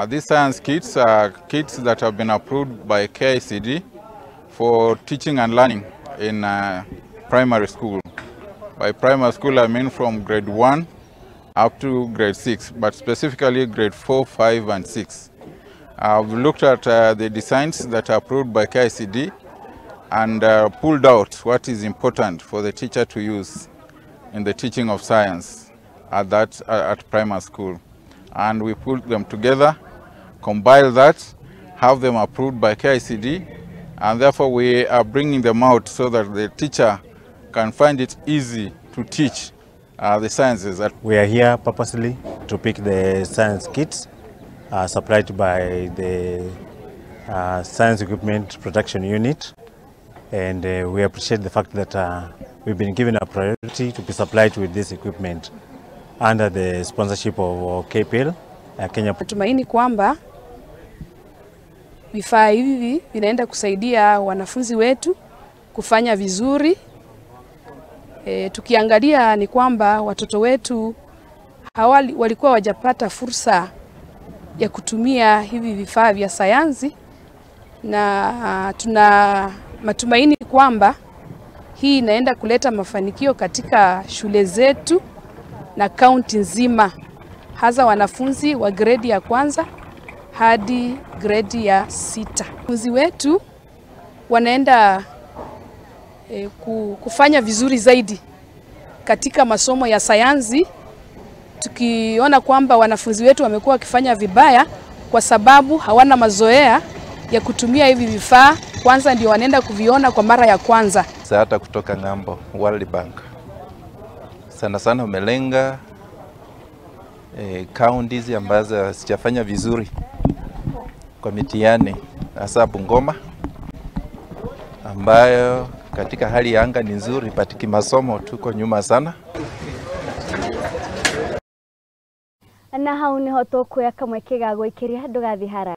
These science kits are kits that have been approved by KICD for teaching and learning in primary school. By primary school, I mean from grade 1 up to grade 6, but specifically grade 4, 5, and 6. I've looked at the designs that are approved by KICD and pulled out what is important for the teacher to use in the teaching of science at primary school. And we put them together, compile that, have them approved by KICD, and therefore we are bringing them out so that the teacher can find it easy to teach the sciences. We are here purposely to pick the science kits supplied by the Science Equipment Production Unit, and we appreciate the fact that we've been given a priority to be supplied with this equipment under the sponsorship of KPL, Kenya. Natumaini kwamba vifaa hivi vinaenda kusaidia wanafunzi wetu kufanya vizuri. Tukiangalia ni kwamba watoto wetu walikuwa wajapata fursa ya kutumia hivi vifaa vya sayansi, na tuna matumaini kwamba hii inaenda kuleta mafanikio katika shule zetu na kaunti nzima, hasa wanafunzi wa gredi ya kwanza hadi gredi ya 6. Wanafunzi wetu wanaenda kufanya vizuri zaidi katika masomo ya sayansi, tukiona kwamba wanafunzi wetu wamekuwa wakifanya vibaya kwa sababu hawana mazoea ya kutumia hivi vifaa. Kwanza ndio wanaenda kuviona kwa mara ya kwanza. Hata kutoka ng'ambo, World Bank sana sana umelenga counties ambazo sijafanya vizuri kwa mitihani, hasa Bungoma ambayo katika hali ya anga ni nzuri, but kimasomo tuko nyuma sana. Na hau niho tukuoya kamweke ga gwikiria ndugathi hara.